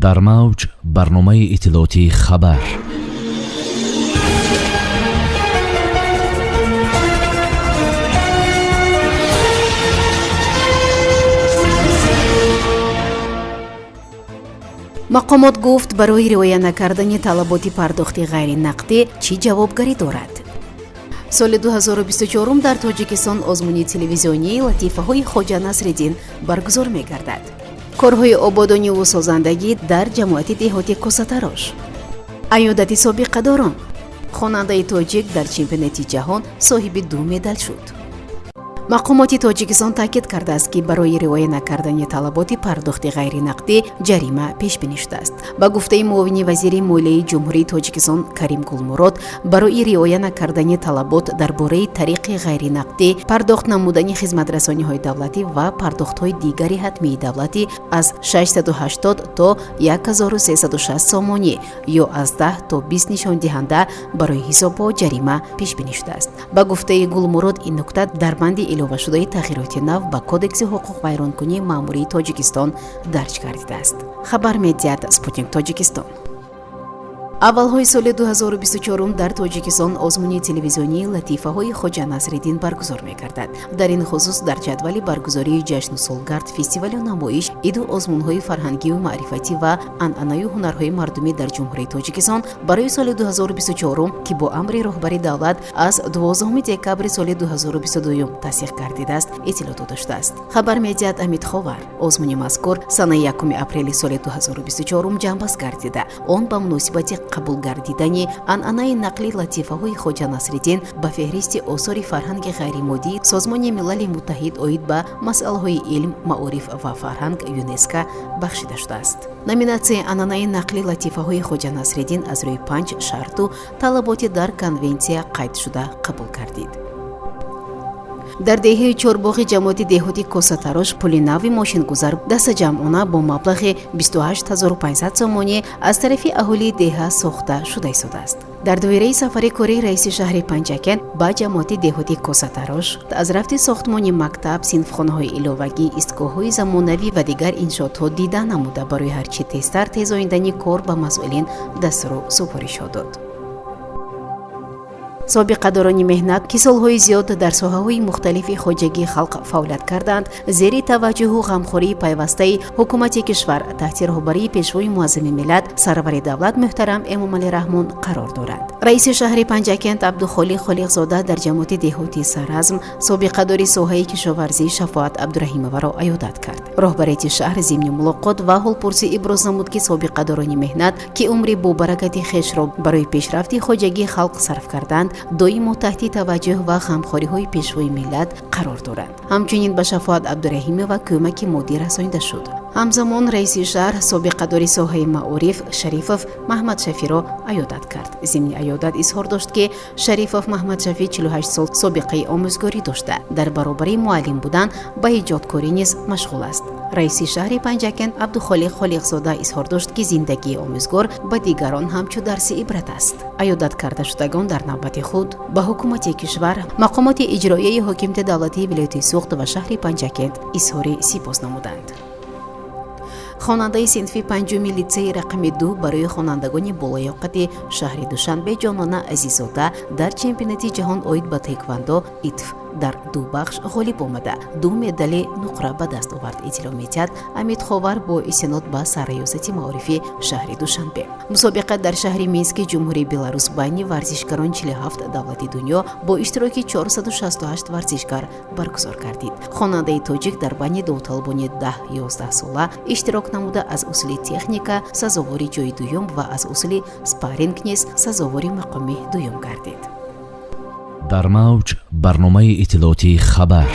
Дар мавҷ барномаи иттилоотии «Хабар». Мақомот гуфт, барои риоя накардани талаботи пардохти ғайринақдӣ чӣ ҷавобгарӣ дорад? Соли 2024 дар Тоҷикистон озмуни телевизионии «Латифаҳои Хоҷа Насриддин» баргузор мегардад. Корҳои ободониву созандагӣ дар ҷамоати деҳоти Косатарош. Аёдати собиқадорон. Хонандаи тоҷик дар чемпионати ҷаҳон соҳиби ду медал шуд. Мақомоти Тоҷикистон таъкид кардааст, ки барои риоя накардани талаботи пардохти ғайринақдӣ ҷарима пешбинӣ шудааст. Ба гуфтаи муовини вазири молияи Ҷумҳурии Тоҷикистон Карим Гулмурод, барои риоя накардани талабот дар бораи тариқи ғайринақдӣ пардохт намудани хизматрасониҳои давлатӣ ва пардохтҳои дигари ҳатмии давлатӣ аз 680 то 1360 сомонӣ ё аз 10 то 20 нишондиҳанда барои ҳисобҳо ҷарима пешбинӣ шудааст. Ба гуфтаи Гулмурод, ин нукта дар банди иловашудаи тағйироти нав ба Кодекси ҳуқуқвайронкунии маъмурии Тоҷикистон дарҷ гардидааст, хабар медиҳад «Спутник Тоҷикистон». Аввалҳои соли 2024 дар Тоҷикистон озмуни телевизионии «Латифаҳои Хоҷа Насриддин» баргузор мегардад. Дар ин хусус дар ҷадвали баргузории ҷашну солгард, фестивалю намоиш, иду озмунҳои фарҳангию маърифатӣ ва анъанаю ҳунарҳои мардумӣ дар Ҷумҳурии Тоҷикистон барои соли 2024, ки бо амри роҳбари давлат аз 12 декабри соли 2022 тасдиқ гардидааст, иттилоъ дода шудааст, хабар медиҳад Амид Ховар. Озмуни мазкур санаи 1 апрели соли 2024 ҷамъбаст гардида, он ба муносибати қабул гардидани анъанаи нақли латифаҳои Хоҷа Насриддин ба феҳристи осори фарҳанги ғайримоддии Созмони Милали Муттаҳид оид ба масъалаҳои илм, маориф ва фарҳанг, ЮНЕСКО, бахшида шудааст. Номинатсияи анъанаи нақли латифаҳои Хоҷа Насриддин аз рӯи панҷ шарту талаботи дар конвенсия қайдшуда қабул гардид. Дар деҳаи Чорбоғи ҷамоати деҳоти Косатарош пули нави мошингузар дастаҷамъона бо маблағи 28 500 сомонӣ аз тарафи аҳолии деҳа сохта шуда истодааст. Дар доираи сафари кории раиси шаҳри Панҷакент ба ҷамоати деҳоти Косатарош аз рафти сохтмони мактаб, синфхонаҳои иловагӣ, истгоҳҳои замонавӣ ва дигар иншоотҳо дида намуда, барои ҳарчи тезтар тезондани кор ба масъулин дастуру супоришҳо дод. Собиқадорони меҳнат, ки солҳои зиёд дар соҳаҳои мухталифи хоҷагии халқ фаъолият карданд, зери таваҷҷӯҳу ғамхории пайвастаи ҳукумати кишвар таҳти роҳбарии Пешвои муаззами миллат, сарвари давлат муҳтарам Эмомалӣ Раҳмон қарор доранд. Раиси шаҳри Панҷакент Абдухолиқ Холиқзода дар ҷамоати деҳоти Саразм собиқадори соҳаи кишоварзӣ Шафоат Абдураҳимоваро аёдат кард. Роҳбарияти шаҳр зимни мулоқот ва ҳолпурсӣ иброз намуд, ки собиқадорони меҳнат, ки умри бобаракати хешро барои пешрафти хоҷагии халқ сарф карданд, доимо таҳти таваҷҷӯҳ ва ғамхориҳои Пешвои миллат қарор доранд. Ҳамчунин ба Шафоат Абдураҳимова кӯмаки моддӣ расонида шуд. Ҳамзамон раиси шаҳр собиқадори соҳаи маориф Шарифов Маҳмадшафиро аёдат кард. Зимни аёдат изҳор дошт, ки Шарифов Маҳмадшафӣ 48 сол собиқаи омӯзгорӣ дошта, дар баробари муаллим будан ба эҷодкорӣ низ машғул аст. Раиси шаҳри Панҷакент Абдухолиқ Холиқзода изҳор дошт, ки зиндагии омӯзгор ба дигарон ҳамчун дарси ибрат аст. Аёдат кардашудагон дар навбати худ ба ҳукумати кишвар, мақомоти иҷроияи ҳокимияти давлатии вилояти Суғд ва шаҳри Панҷакент изҳори сипос намуданд. Хонандаи синфи панҷуми литсеи рақами 2 барои хонандагони болаёқати шаҳри Душанбе Ҷонона Азиззода дар чемпионати ҷаҳон оид ба таеквандо ИТФ дар ду бахш ғолиб омада, ду медали нуқра ба даст овард, иттилоъ медиҳад Амид Ховар бо истинод ба Сарраёсати маорифи шаҳри Душанбе. Мусобиқа дар шаҳри Мински Ҷумҳурии Беларус байни варзишгарон 47 давлати дунё бо иштироки 468 варзишгар баргузор гардид. Хонандаи тоҷик дар байни довталабони 10-11 сола иштирок намуда, аз усули техника сазовори ҷои дуюм ва аз усули спарринг низ сазовори мақоми дуюм гардид. Дар мавҷ барномаи иттилоотии «Хабар».